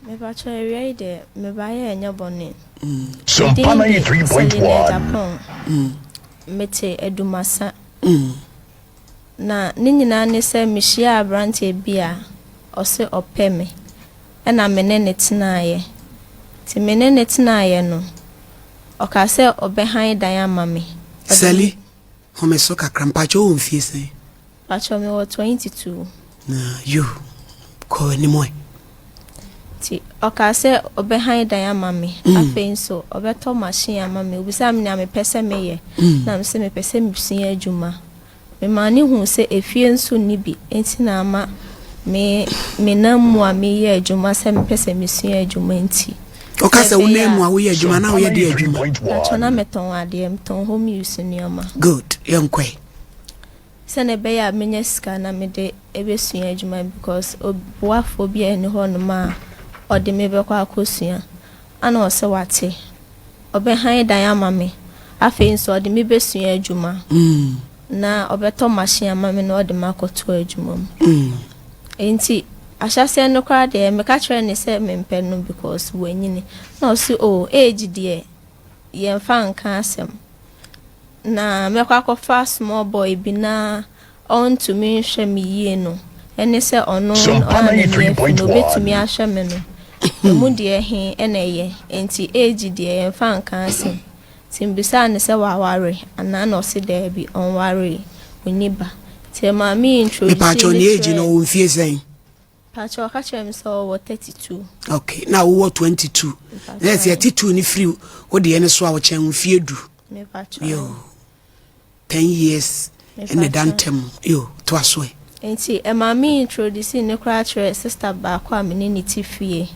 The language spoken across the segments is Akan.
Mepakyɛw awia yi deɛ mebaeɛ a ɛnyɛ bɔne. Sompa Me din de 93.1. Selina Agyapong. Mete Adumasa. Na ne nyinaa ne sɛ mehyiaa aberanteɛ bi a ɔse ɔpɛ me ɛna me ne no tenaeɛ. Nti me ne no tenaeɛ no, ɔkaa sɛ ɔbɛhan dan ama me. Ɔde Sally, home so kakra. Mpakyɛw wowɔ mfie sɛn? Pakyɛw mewɔ 22. Na yo, kɔ anim ɛ. Nti ɔkaa sɛ ɔbɛhan dan ama me. Afei nso ɔbɛtɔ machine ama me. Obisaa me nea mepɛ sɛ meyɛ. Na mese mepɛ sɛ mesua adwuma. Memaa no huu sɛ efie nso nni bi nti na ama me menam mu a meyɛ adwuma sɛ mepɛ sɛ mesua adwuma nti. Ɔka sɛ wonam mu a woyɛ adwuma na woyɛ deɛ adwuma? Pakyɛw na metɔn adeɛ, metɔn home use nneɛma. Good, yɛnkɔ ɛ. Sɛnea ɛbɛyɛ a menya sika na mede bɛsua adwuma because boafoɔ biara nni hɔnom a ɔde me bɛkɔ akɔsua. Ana ɔsɛ wate, ɔbɛhan dan ama me, afei nso ɔde me bɛsua adwuma na ɔbɛtɔ machine ama me na ɔde me akɔto adwuma mu. Nti ahyɛaseɛ no koraa deɛ meka kyerɛɛ no sɛ mempɛ no because wanyini. Na ɔse oh age deɛ yɛmfa nka asɛm. Na mɛkɔ akɔfa small boy bi na ɔntumi nhwɛ me yie no ɛne sɛ ɔno Sompa a n'ani afi no 93.1. obetumi ahwɛ me no emu deɛ he ɛna ɛyɛ nti age deɛ yɛmfa nka asɛm. Nti mbisaa no sɛ waware anaa na ɔse daabi ɔnwaree onni ba. Nti ɛmaa me introduce Mepaakyɛw ne ne age no kyerɛɛ ɔwɔ mfie sɛn? Pakyɛw ɔka kyerɛɛ me sɛ ɔwɔ 32. Okay, na wowɔ 22. Na ɛsɛ yɛte 2 ne firi wo deɛ no so a wɔkyɛn mfie du. Mepakyɛw. Yo. 10 years ɛna ɛda ntam. Yo, toa so ɛ. Nti ɛmaa me introduce ne koraa kyerɛ sister baako a me ne ne te fie.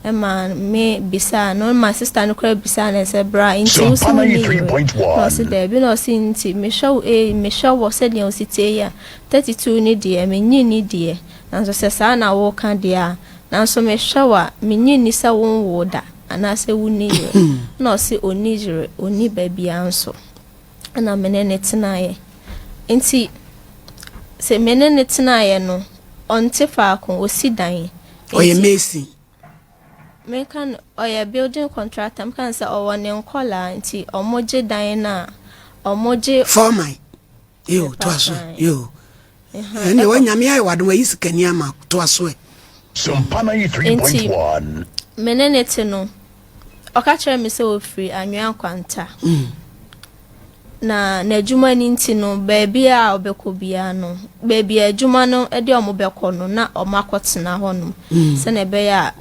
Ɛma me bisaa no, ma sister no koraa bisaa no sɛ bra nti wo Sompa se wo ne yere. 93.1. Na ɔse daabi na ɔse nti mehwɛ wo eh mehwɛ wɔ sɛdeɛ wo si tie yi a 32 ne deɛ menyi ne deɛ. Nanso sɛ saa na woka deɛ a nanso mehwɛ wo a menyi nni sɛ wonwoo da anaasɛ wonni yere. Na ɔse onni yere, onni ba biara nso. Ɛna me ne ne tenaeɛ. Nti sɛ me ne ne tenaeɛ no, ɔnte faako, osi dan. Ɔyɛ Nti mason. Meka no ɔyɛ building contractor. Meka no sɛ ɔwɔ ne nkɔlaa nti ɔmo gye dan no a ɔmo gye. Foreman. Yo, toa so. Yo. Ɛnna ɛwɔ nyame ayɛ wadom ayi sikani ama toa so ɛ. Sompa 93.1. Nti me ne ne te no, ɔka kyerɛ me sɛ ofiri Anwea Nkwanta. Na n'adwuma no nti no, baabi a ɔbɛkɔ biara no, baabi a adwuma no de ɔmo bɛkɔ no, na ɔmo akɔtena hɔnom. Sɛnea ɛbɛyɛ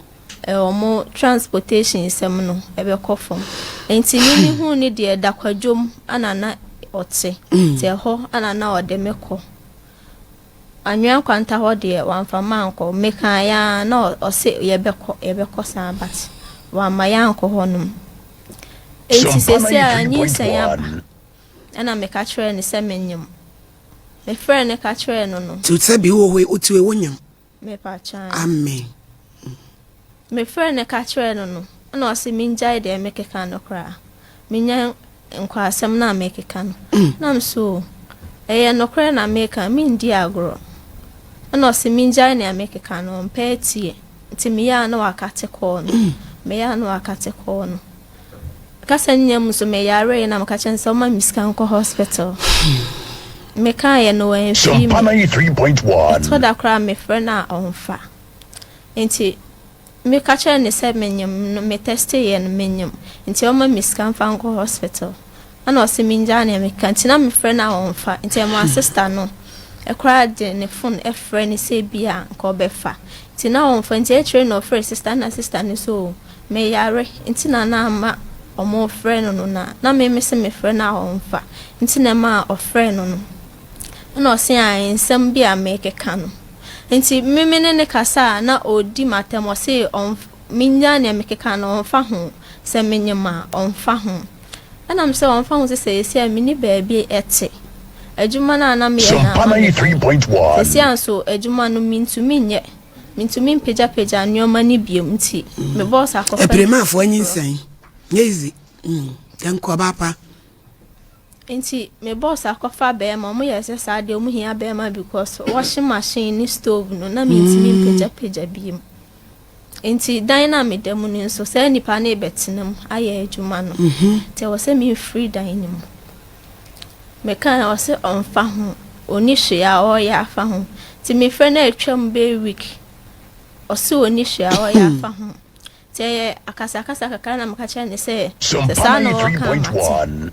a ɔmo transportation nsɛm no ɛbɛkɔ fam. Nti me mehu ne deɛ da kwadwom ana na ɔte. Nti ɛhɔ ana na ɔde me kɔ. Anwea Nkwanta hɔ deɛ wamfa mankɔ. Mekaeɛ a na ɔse yɛbɛkɔ yɛbɛkɔ saa but wamma yɛankɔ hɔnom. Nti Sompa seesei a nyinsɛn aba 93.1. ɛna meka kyerɛɛ no sɛ menyim. Mefrɛɛ no ka kyerɛɛ no no. Nti sɛ bi wɔ hɔ yi, wote hɔ yi, wonyam. Mepakyɛw. Amen. Mefrɛɛ no ka kyerɛɛ no no, ɛna ɔse mengyae deɛ mekeka no koraa. Menya nkwaasɛm no a mekeka no. Na me so ɛyɛ nokorɛ na meka, mendi agorɔ. Ɛna ɔse mengyae nea mekeka no, ɔmpɛ atie. Nti meyɛ a na wakate kɔɔ no. Meyɛ a na wakate kɔɔ no. Kasa nyinaa mu nso meyaree na meka kyerɛ no sɛ ɔma me sika nkɔ hospital. Mekaeɛ no wamfiri Sompa me. 93.1. Ɛtɔ da koraa mefrɛ no a ɔmfa. Nti meka kyerɛ no sɛ menyim no, me testeeɛ no menyim. Nti ɔma me sika mfa nkɔ hospital. Ɛna ɔse mengyaa nea meka. Nti na mefrɛ no a ɔmfa. Nti ɛmaa sister no ɛkoraa de ne phone ɛfrɛ no sɛ bi a nka ɔbɛfa. Nti na ɔmfa. Nti akyire na ɔfrɛ sister na sister no so o meyare. Nti na na ama ɔmo frɛ no no na na me me se mefrɛ no a ɔmfa. Nti na ɛmaa ɔfrɛ no no. Ɛna ɔse a nsɛm bi a mekeka no. Nti me me ne ne kasa a na ɔdi m'atɛm ɔse ɔmf menya nea mekeka no ɔmfa ho. Sɛ menyim a ɔmfa ho. Ɛna me sɛ ɔmfa ho sɛ seesei a menni baabi ɛte. Adwuma no a na meyɛ no Sompa ama me dan. 93.1. Seesei a nso adwuma no mentumi nyɛ. Mentumi mpagyapagya nneɛma no biom nti me boss akɔfa Ɛpiremafoɔ anyinsɛn. Nyɛ easy. Yɛnkɔ ɔbaa pa. Nti me boss akɔfa bɛrima ɔmo yɛ sɛ saa deɛ ɔmo hia bɛrima because washing machine ne stove no na mentumi mpagyapagya biom. Nti dan no a meda mu no nso, saa nipa no rebɛtena mu ayɛ adwuma no. Nti ɛwɔ sɛ memfiri dan no mu. Mekae a ɔse ɔmfa ho, ɔnni hwee a ɔreyɛ afa ho. Nti mefrɛ no atwam bɛyɛ week, ɔse ɔnni hwee a ɔreyɛ afa ho. Nti ɛyɛ akasakasa kakra na meka kyerɛ no sɛ, sɛ saa na ɔreka a mate.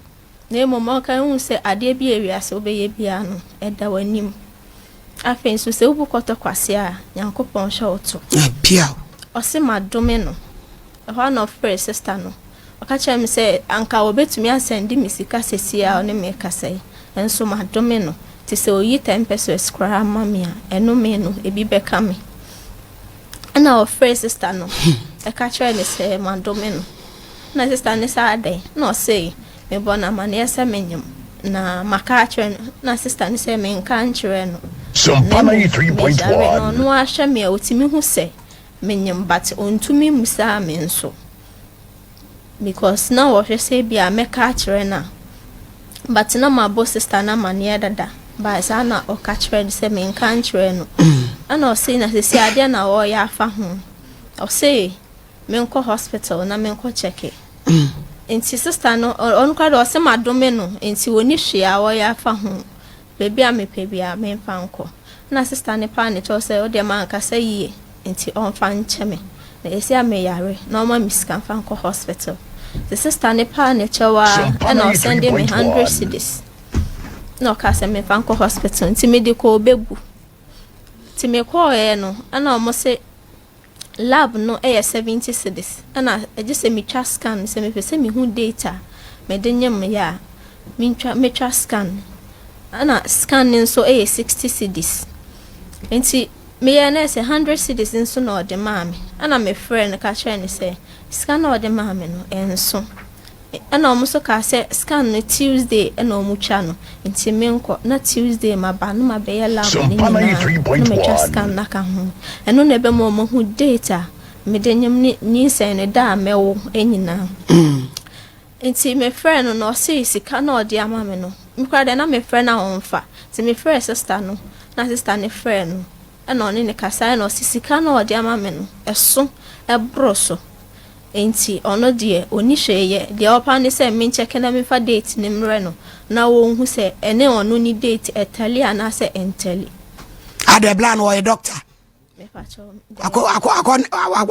Na mmom ɔka hu sɛ adeɛ bi a ewiase wobɛyɛ biara no, ɛda w'anim. Afei nso sɛ wobu kɔtɔ kwasea a, Nyankopɔn hwɛ wo to. Ɔse madome no. Ɛhɔ ara na ɔfrɛɛ sista no. Ɔka kyerɛɛ me sɛ anka ɔbɛtumi asɛnde me sika seesei a ɔne me rekasa yi, nso madome no. Nti sɛ ɔyi ten pesewas koraa ma me a, ɛnome no, ebi bɛka me. Ɛna ɔfrɛɛ sista no, ɛka kyerɛɛ no sɛ madome no. Ɛna sista no sɛ adɛn? Ɛna ɔse mebɔ no amaneɛ sɛ menyem na maka akyerɛ no. Ɛna sista no sɛ menka nkyerɛ no. Na mmom meyare na ɔno ara hwɛ me a ɔtumi hu sɛ menyem but ɔntumi mmusaa me nso because na ɔhwɛ sɛ ebi a mɛka akyerɛ no a but na mabɔ sister no amaneɛ dada but saa na ɔka kyerɛ no sɛ menka nkyerɛ no ɛna ɔse na sisi adeɛ na ɔreyɛ afa ho ɔse menkɔ hospital na menkɔ kyɛke nti sister no ɔno koraa deɛ ɔse madome no nti ɔni hwee a ɔreyɛ afa ho Baabi a mepɛ biara memfa nkɔ. Ɛna sista no paa ne kyɛw sɛ ɔdeɛ mankasa yie nti ɔmfa nkyɛ me. Na seesei a meyare na ɔma me sika mfa nkɔ hospital. Nti sista no paa ne kyɛw ara ɛna ɔsɛnde me 100 cedis. Ɛna ɔkaa sɛ memfa nkɔ hospital nti mede kɔɔ Begu. Nti mekɔɔeɛ no ɛna ɔmo se Lab no yɛ 70 cedis ɛna gye sɛ metwa scan sɛ mepɛ sɛ mehu date a mede nyem yɛ a mentwa metwa scan ɛna scan no nso yɛ 60 cedis nti meyɛ no sɛ 100 cedis nso na ɔde maa me ɛna mefrɛ no ka kyerɛ no sɛ sika na ɔde maa me no ɛnso. Ɛna ɔmo nso kaa sɛ scan no Tuesday ɛna ɔmo twa no nti menkɔ na Tuesday maba na mabɛyɛ lab no nyinaa na matwa scan no aka ho. Ɛno na ɛbɛma ɔmo ahu date a mede nyem ne nyinsɛn no da a mɛwo nyinaa. Nti mefrɛɛ no na ɔsee sika na ɔde ama me no, me koraa deɛ na mefrɛ no a ɔmfa. Nti mefrɛɛ sister no na sister no frɛɛ no ɛna ɔne no kasaeɛ na ɔse sika na ɔde ama me no ɛso ɛboro so. Enti ɔno deɛ ɔnni hwee yɛ, deɛ ɔpɛ ne sɛ menkyɛke na memfa date no mmrɛ no na ɔnhu sɛ ɛne ɔno ne date ɛtali anaasɛ ɛntali. Adɛ bla no ɔyɛ doctor. Akɔ akɔ akɔ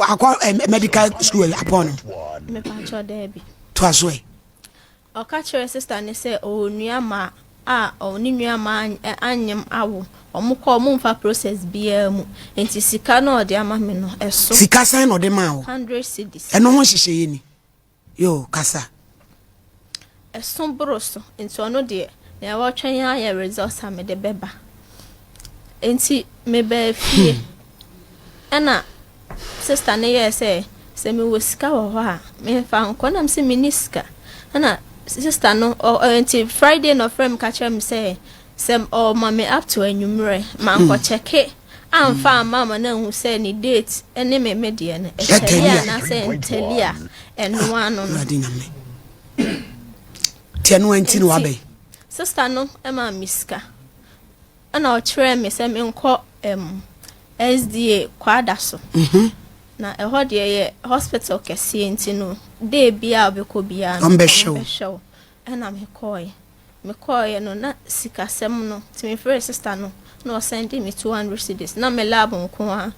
akɔ eh, medical school apɔn no. Mepakyɛw daabi. To aso ɛ. Ɔka kyerɛɛ sista no sɛ ɔwɔ nuammaa a ɔne nuammaa anyem awo. Ɔmo kɔ ɔmo nfa process biara mu. Nti sika no a ɔde ama me no ɛso. Sika sɛn na ɔde maa wo? 100 cedis. Ɛno ho nhyehyɛeɛ ni. Yoo, kasa. Ɛso boro so. Nti ɔno deɛ nea ɔretwɛn ara yɛ results a mede bɛba. Nti mebaa fie ɛna Sista no yɛɛ sɛ, sɛ mewɔ sika wɔ hɔ a, memfa nkɔ. Na mese menni sika. Ɛna sista no, ɔ, ɔ, nti Friday na ɔfrɛ me ka kyerɛ me sɛ, sɛ ɔma me up to anwummerɛ, mankɔ hmm. kyɛke amfa amma ama no ahu sɛ ne date ne me me deɛ no, ɛtali anaasɛ ntali a, ɛno ano no. Nti ɛno anti no wabɛn. Sista no ma me sika. Ɛna ɔkyerɛɛ me sɛ menkɔ um, SDA Kwadaso. Mm-hmm. Na ɛhɔ deɛ yɛ hospital kɛseɛ nti no, day biara a wobɛkɔ biara no, ɔmbɛhwɛ wo. Ɛna mekɔɔeɛ. Mekɔɔeɛ no, na sikasɛm no, nti mefrɛɛ sister no, na ɔsɛnde me 200 cedis. Na me lab nko ara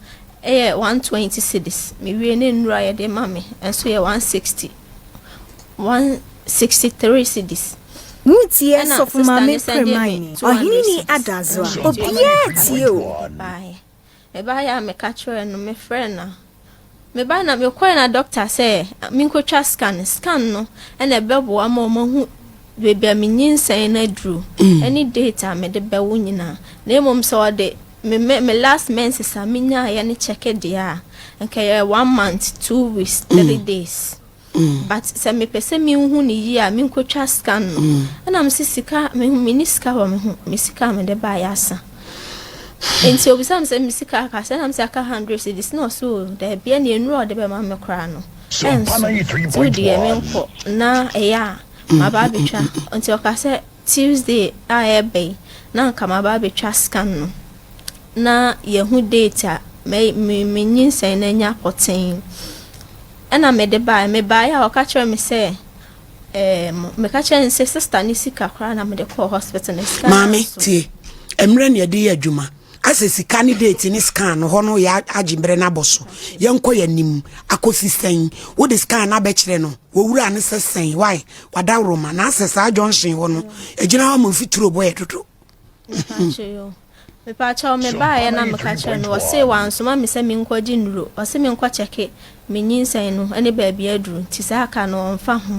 ɛyɛ 120 cedis. Mewie ne nnuro a yɛde ma me nso yɛ 160. 163 cedis. Wotie Sɔfo Maame Premaini, Ɔhene ni Adazoa, obiara tie o. Mebaeɛ a meka kyerɛɛ no, mefrɛɛ no a, mebaeɛ na mekɔɛ na dɔkta sɛ menkɔtwa scan. Scan no ɛna ɛbɛboa ma wɔahu baabi a me nyinsɛn no aduru ɛne date a mede bɛwo nyinaa. Na mmom sɛ ɔde me me last menses a menyaeɛ no kyɛke deɛ a, nka ɛyɛ one month, 2 weeks, 3 days. But sɛ mepɛ sɛ menhu no yie a, menkɔtwa scan no. Ɛna mese sika, mehu menni sika wɔ me ho, me sika a mede baeɛ asa. Nti obisa me sɛ me sika aka sɛ, ɛna mese aka 100 cedis, na ɔse o daabi, ɛne nnuro a ɔde bɛma me koraa no ɛnso. Nti wo deɛ menkɔ na ɛyɛ a maba abɛtwa. Nti ɔka sɛ Tuesday a ɛreba yi na anka maba abɛtwa scan no na yɛhu date a me me me nyinsɛn no anya pɔtee. Ɛna mede baeɛ. Mebaeɛ a ɔka kyerɛɛ me sɛ ɛɛm meka kyerɛɛ no sɛ sista ne sika koraa na mede kɔɔ hospital na sika no Maame, anso. tie. Mmerɛ na yɛde yɛ adwuma. Asɛ sika ne date ne scan no hɔ no yɛ agye mmerɛ no abɔ so. Yɛnkɔ yɛn anim akɔsi sɛn? Wode scan no abɛkyerɛ no, wɔwura no sɛ sɛn? Why? Wadaworoma. Na asɛ saa junction hɔ no, ɛgyina hɔ ma mfituro bɔ yɛ dodo. Mepaakyɛw mebaeɛ na meka kyerɛ no ɔse wansoma me sɛ menkɔgye nnuro ɔse menkɔ kyɛke me nyinsɛn no ne baabi aduru nti saa ka no ɔmfa ho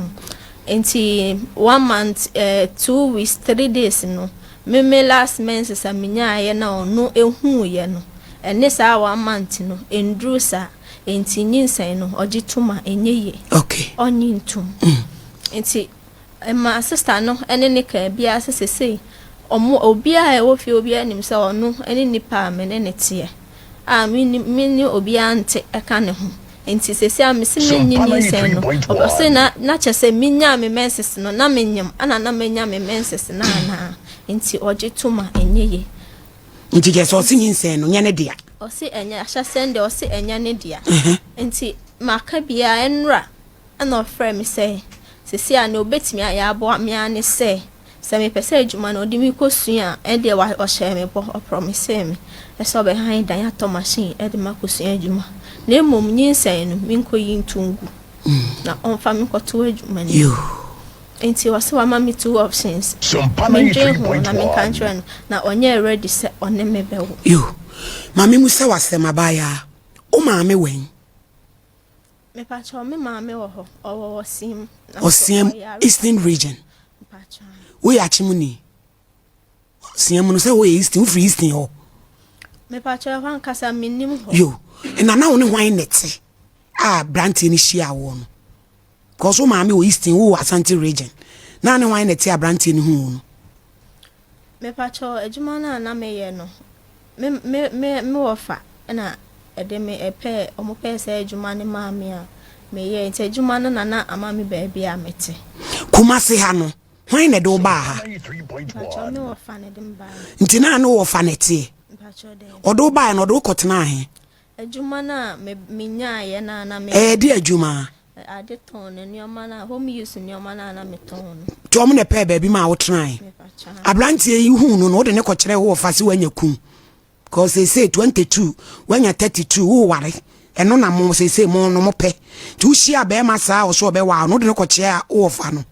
nti one month eh, 2 weeks 3 days no me me last menses a menyaeɛ na ɔno ehuuiɛ no ɛne saa one month no nduru saa nti nyinsɛn no ɔgye tom a ɛnyɛ yie. Ɔnye ntom nti ɛma sister no ɛne ne kaa biara sɛ sesei ɔmo obiara a ɛwɔ fie obiara nim sɛ ɔno ɛne nipa a me ne ne teɛ a me ne me ne obiara nte ɛka ne ho nti sesei a mesi me nyi nyinsɛn no ɔsɛ na na kyɛ sɛ menya me menses no na menyam ana na menya me menses na anaa nti ɔgye tom a ɛnyɛ yie. Nti kyerɛ sɛ ɔse nyinsɛn no nyɛ ne dea. Ɔse ɛnyɛ ahyɛsɛn deɛ ɔse ɛnyɛ ne dea nti maka biara ɛnora ɛna ɔfrɛ me sɛ sesi a nea obetumi ayɛ aboa me ara ne sɛ sɛ mepɛ sɛ adwuma no ɔde me kɔsua a ɛdeɛ wa ɔhyɛ me bɔ ɔpromise me ɛsɛ ɔbɛhan dan atɔ machine ɛde ma kɔsua adwuma na mmom nyinsɛn no menkɔyi nto ngu na ɔmfa me nkɔto adwuma no Yo. Nti ɔsɛ wama me two options. Sompa Mendwen ho na menka 93.1. nkyerɛ no na ɔnyɛ ready sɛ ɔne me bɛwo. Yo. Maame mu sɛ wasɛm abaayaa. Wo maame wɛn? Mepakyɛw me maame wɔ hɔ ɔwɔ Ɔseam. Ɔseam Eastern Region. Mepakyɛw. Woyɛ akyem ni? Ɔseam no sɛ woyɛ Eastern, wofiri Eastern hɔ. Mepakyɛw hɔ ankasa mennim hɔ. Yo. Na na wo ne hwan na ɛte a aberanteɛ no hyia woɔ no? Because wo maame wɔ Eastern, wowɔ Ashanti Region. Na ne hwan na ɛte aberanteɛ no hu wo no? Mepakyɛw adwuma no a na meyɛ no me me me me wɔfa na ɛde me ɛpɛ ɔmo pɛɛ sɛ adwuma no maa me a meyɛ nti adwuma no na na ama me baabi a mete. Kumasi ha no, hwan na ɛde wo baa ha? Mepakyɛw me wɔfa na ɛde me baa. Nti na ne wɔfa na ɛteɛ? Mepakyɛw dɛ. Ɔde wo baa no ɔde wo kɔtena he? Adwuma no a me menyaeɛ no a na me. Ɛyɛ de adwuma? Ade tɔn no nneɛma no a home use nneɛma no a na metɔn no. Nti ɔmo na ɛpɛɛ baabi ma a wotenae? Mepakyɛw. Aberanteɛ yi huu no no wode ne kɔkyerɛ wo wɔfa sɛ woanya kum. Because seesei 22, woanya 32, woware. Ɛno na mo seesei mo no mopɛ. Nti wohyia bɛrima saa a ɔso ɔbɛwaa no wode ne kɔkyerɛ wo wɔfa no.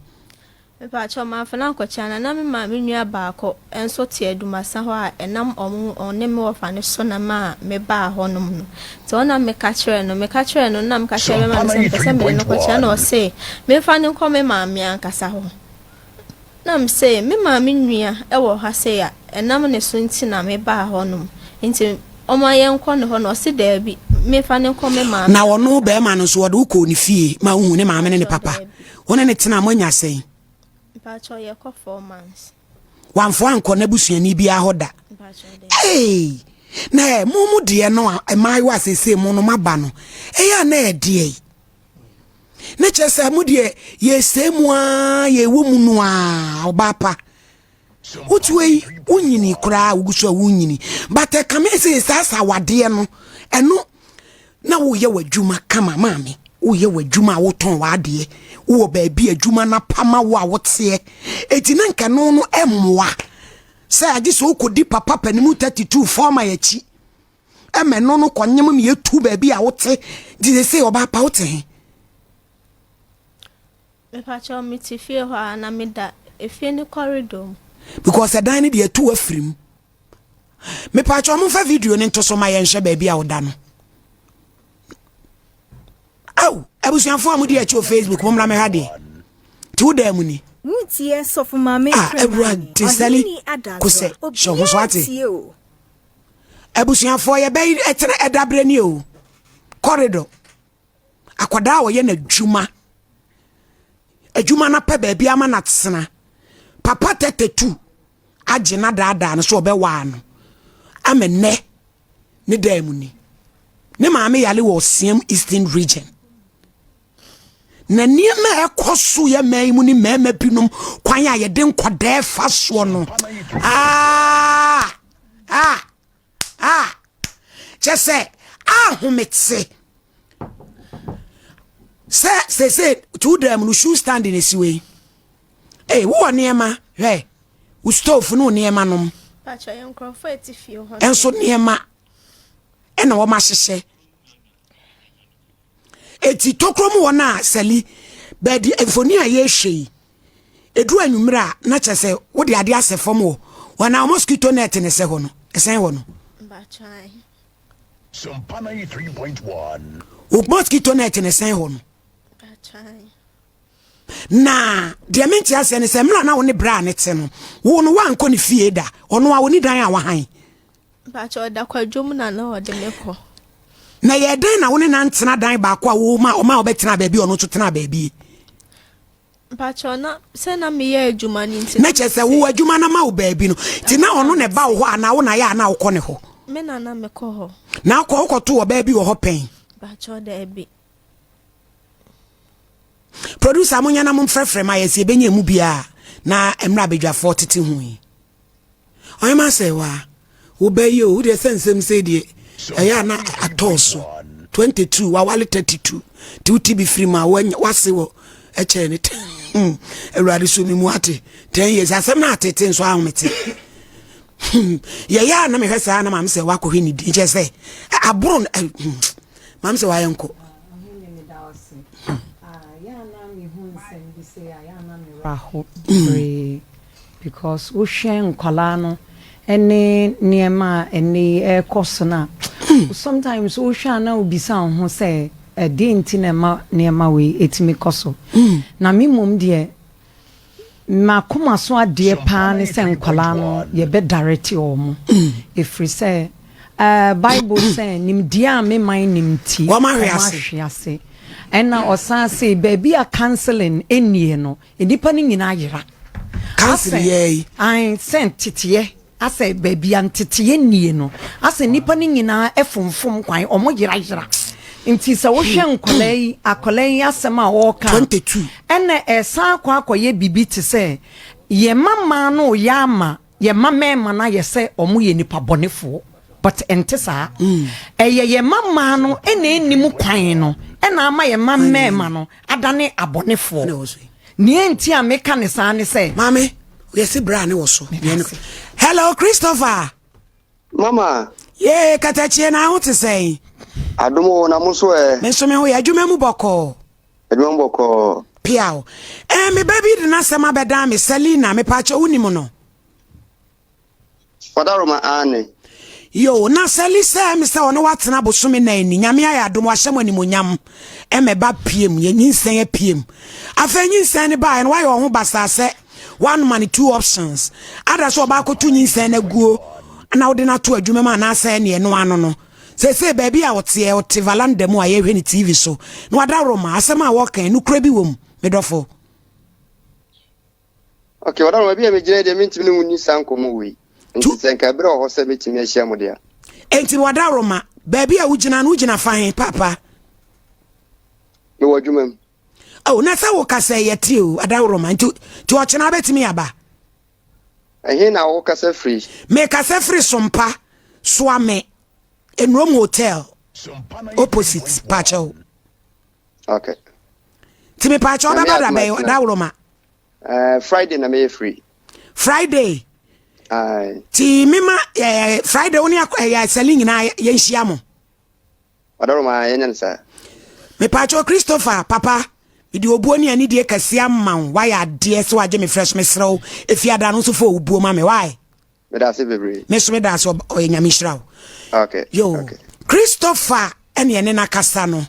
Mepakyɛw mamfa no ankɔkyerɛ na na me maame nua baako nso te Adumasa hɔ a ɛnam ɔmo ɔne me wɔfa no so na ma mebaa hɔnom no. Nti ɔna meka kyerɛɛ no meka kyerɛɛ no na meka kyerɛ bɛrima no sɛ mepɛ sɛ mede no kɔkyerɛ na ɔse memfa no nkɔ me maame ankasa hɔ. Na mese me maame nua ɛwɔ ha sei a ɛnam ne so nti na mebaa hɔnom. Nti ɔma yɛnkɔ ne hɔ na ɔse daabi memfa no nkɔ me maame. Na ɔno bɛrima no nso ɔde wo kɔɔ ne fie ma wohu ne maame ne ne papa. Wo ne ne tena moanya sɛn? Mepakyɛw yɛkɔ 4 months. Wamfo ankɔ n'abusuani biara hɔ da? Mepakyɛw daabi. Hey! Na ɛ mo mo deɛ no a mmaayewa a seesei mo no maba no ɛyɛ a na ɛdeɛ yi ne kyerɛ sɛ mo deɛ yɛsɛe mu a yɛwɔ mu no a ɔbaa pa wotuo yi wonyini koraa wogu so a wonyini but ɛkame sɛ saa saa wadeɛ no ɛno na woyɛ w'adwuma kama. Maame, woyɛ w'adwuma a wotɔn w'adeɛ wowɔ baabi adwuma no apama wo a woteɛ enti na nka no no ɛmmoa sɛ agye sɛ wokɔdi papa panimu 32 fɔma akyi ɛmɛ no no kɔnyem ne yɛtu baabi a wote nti sɛ sɛ ɔbaa pa wote he? Mepakyɛw mete fie hɔ a na meda efie ne corridor mu. Because ɛdan no deɛ ɛtu afiri mu. Mepaakyɛ ɔmomfa video no nto so ma yɛnhwɛ baabi a woda no. Aw, abusuafoɔ a modi akyi wɔ Facebook, mommra mɛha deɛ nti wodaa mu ni. Wotie sɔfo maame. Ah, Awurade sali kosɛ hyɛ ho so ate. Tie o. Abusuafoɔ yɛbɛyi ɛtena ɛdaberɛ ni o corridor akwadaa a ɔyɛ n'adwuma adwuma no apɛ baabi ama no atena papa 32 agye na daadaa no so ɔbɛwaa no ama nnɛ ne dan mu ni. Ne maame yale wɔ Ɔseam Eastern Region na nneɛma a ɛkɔ so yɛ mmaa yi mu ne mmarima binom kwan a yɛde nkɔdɛɛ fa soɔ no aa ah ah kyɛ sɛ. Ahomete sɛ sese tu dan mu no, shoe stand na esi wei. Ee, wowɔ nneɛma, hwɛ wo stove ne wo nneɛma nom. Pakyɛ, yɛ nkurɔfoɔ a ɛte fie hɔ. Nso nneɛma ɛna wɔn ahyehyɛ eti tokuro mu wɔn a sɛli baabi. Mfoni a yɛrehwɛ yi, eduru anwummerɛ a, na kyerɛ sɛ wode adeɛ asɛ fam wɔ wɔn a mosquito net ne sɛ hɔ no, ɛsɛn hɔ no. Mpakyɛ. Sompa 93.1. Wo mosquito net ne sɛn hɔ no. Mpakyɛ. Na deɛ mente aseɛ ne sɛ, mmerɛ na wo ne bra ne te no, wo no woankɔ ne fie da. Ɔno a wɔni dan a wahan. Mpakyɛ, ɔda kwadwom na ɔde me kɔ. Na yɛ dɛn na wo ne nantena dan baako a wo ma ɔma wobɛtena baabi, ɔno nso tena baabi? Mpakyɛ, na sɛ na meyɛ adwuma no nti. Na kyerɛ sɛ wo adwuma no ma wo baabi no nti, na ɔno na ɛba wo hɔ anaa wo na yɛ anaa wokɔ ne hɔ? Me na mekɔ hɔ. Na akɔ wokɔto wɔ baabi wɔ hɔ pɛn? Mpakyɛ, daabi. Producer, monyɛ na momfrɛfrɛ ma yɛsɛ yɛbɛnya mu biaa na mmerɛ abadwafoɔ tete ho yi. Ɔyɛma sɛ wa wobɛyi o, wodeɛ sɛ nsɛm sɛ deɛ ɛyɛ a na atɔɔ so. 22, wawale 32, nti wote bi firi mu a, wase wɔ ɛkyɛɛ ne Awurade so mi mu ate 10 years. Asɛm no atete nso ahomete. Yɛyɛ a na mehwɛ saa na maame sɛ wakɔhwɛ ne di nkyɛ sɛ aboro no, maame sɛ wayɛ nkɔ. Aho bebree because wohwɛ nkwalaa no ne nneɛma a ɛnɛ yi ɛrekɔ so no a, sometimes wohwɛ a na wobisa wo ho sɛ ɛdeɛ nti na ɛma nneɛma wei ɛtumi kɔ so. Na me mmom deɛ, makoma so adeɛ paa ne sɛ nkwalaa no yɛbɛdarete wɔ mo, ɛfiri sɛ Bible sɛ nimdeɛ a me man nim ti Wɔn ahwe ase. Ahwe ase. Ɛna ɔsan se baabi a counseling ɛnnie no, nnipa no nyinaa yera. Counseling yɛ yi. Ae, sɛ nteteɛ asɛ baabi a nteteɛ nnie no, asɛ nnipa no nyinaa ɛfomfom kwan, ɔmo yerayera. Nti sɛ wohwɛ nkɔlaa yi, akɔlaa yi asɛm a ɔreka, 22. Ɛna ɛsan akɔ akɔyɛ biribi te sɛ yɛma mmaa no yɛ ama yɛma mmarima no ayɛ sɛ ɔmo yɛ nipa bɔnefoɔ, but ɛnte saa. Ɛyɛ yɛma mmaa no ɛna ɛnim kwan no ɛna ama yɛma mmarima no adane abɔnefoɔ. Ɛna ɛwɔ so yi. Nea nti a meka ne saa ne sɛ, Maame, yɛsi bra ne wɔ so. Hello, Christopher. Mama. Yee, katakyie, na ho te sɛn? Adom o, na mo nso ɛ? Me nso me ho yɛ. Adwuma mu bɔkɔɔ? Adwuma mu bɔkɔɔ. Piaw. Me ba bi de n'asɛm abɛdan me, Selina. Mepaakyɛ, wonim no? Ɔdaroma, aane. Yo, na Sɛli sɛ me sɛ ɔne watena bosome 4 ni. Nyame ayɛ adom, wahyɛ mo animonyam, ɛmɛba piem yɛ nyinsɛn apiem. Afei nyinsɛn no baeɛ no, wayɛ ɔho basaa sɛ wanoma no two options ada sɛ ɔbaakɔto nyinsɛn no aguo na wode no ato adwuma mu anaasɛ neɛ no ano no. Seesei baabi a ɔteɛ, ɔte valanda mu a yɛhwɛ ne TV so na wadaworo ma asɛm a wɔka nokorɛ bi wɔ mu, medɔfo. Ok, ɔdaroma bi a megyina deɛ, mentumi ne wo nni saa nkɔmmɔ wei. Nti sɛ nka ɛberɛ wɔ hɔ sɛ mɛtumi ahyia mo deɛ. Enti wadaworo ma baabi a wogyina no, wogyina fa he, papa? Mewɔ adwuma mu. Oh, na sɛ woka sɛ yɛte o, adaworo ma nti ɔkyena wobɛtumi aba? Ɛhe na wokasa firi? Mekasa firi Sompa, Soame Enurom Hotel opposite, paakyɛw. Ok. Nti mepaakyɛw, wobɛba da bɛn, adaworo ma? Friday na meyɛ free. Friday? Aye. Nti mema Friday wo ne ɛyɛ sɛle nyinaa yɛnhyia mo. Ɔdaroma, yɛnyɛ no saa. Mepaakyɛw, Christopher, papa, mede obuo ne anidie kɛseɛ ama wo. Woayɛ adeɛ sɛ wagye me fresh. Mesrɛ wo, ɛfiada no nso fa owubuo ma me wae. Meda ase bebree. Me so meda ase. Ɔyɛ Nyame nhyira wo. Ok. Yo. Okay. Christopher ɛne ɛne nakasa no.